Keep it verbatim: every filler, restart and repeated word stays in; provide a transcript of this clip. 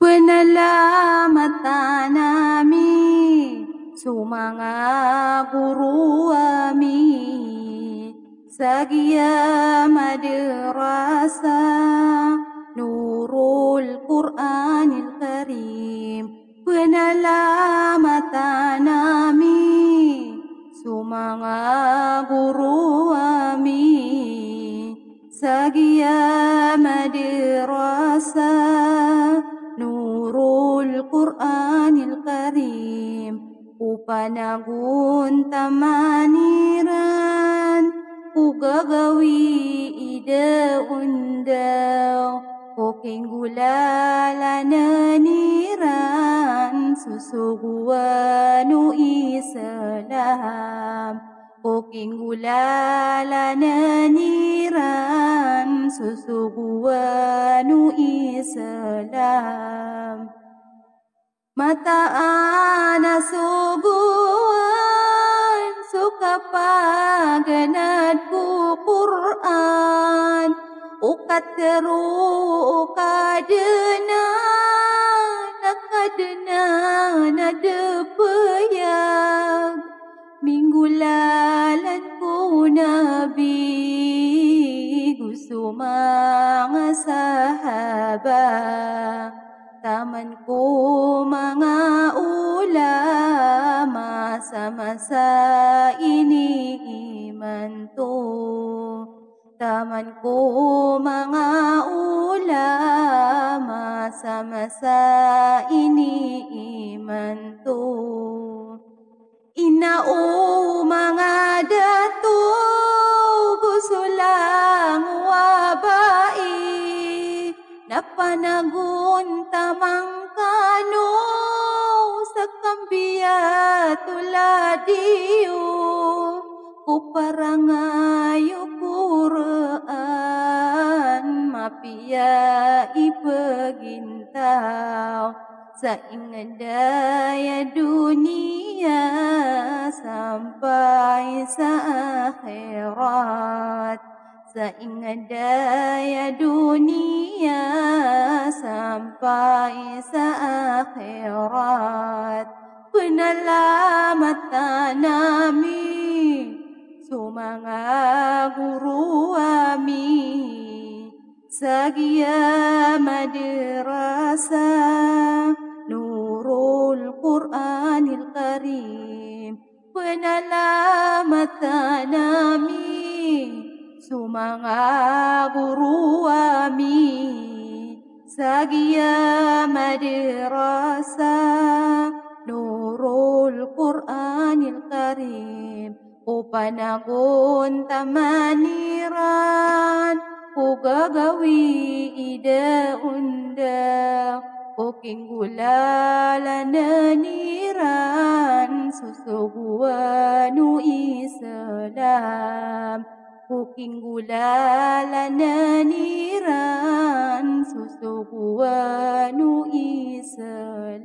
Pnalamatan ami so manga goro ami sa giya madrasa Nurul Qur'anil Karim. Pnalamatan ami so manga goro ami sa giya madrasa Nurul Qur'anil Karim. Ko panagontaman iran ko gagawii da ondaw, ko kinggolalanan iran so sogoan o Islam, ko kinggolalanan iran so sogoan o Islam. Mataan a sogoan so kapaganad ko Qur'an, o katharo o Kadnan a Kadnan a da payag, minggolalan ko Nabi go so manga sahaba, taman ko manga ulama sa masa ini imanto, taman ko manga ulama sa masa ini imanto. Ina o manga dato go so langowan a bai, na panagontaman kano sa kambiya tolad iyo, ko parangay o Qur'an mapiya i pagintaw sa ingd aya doniya sampay sa akhirat, sa ingd aya doniya sampay sa akhirat. Pnalamatan ami so manga goro ami sa giya madrasa Nurul Qur'anil Karim. Pnalamatan ami so manga goro ami sa giya madrasa Nurul Qur'anil Karim. Ko panagontaman iran ko gagawii da ondaw, ko kinggolalanan iran so sogoan o Islam, ko kinggolalanan iran so sogoan o Islam.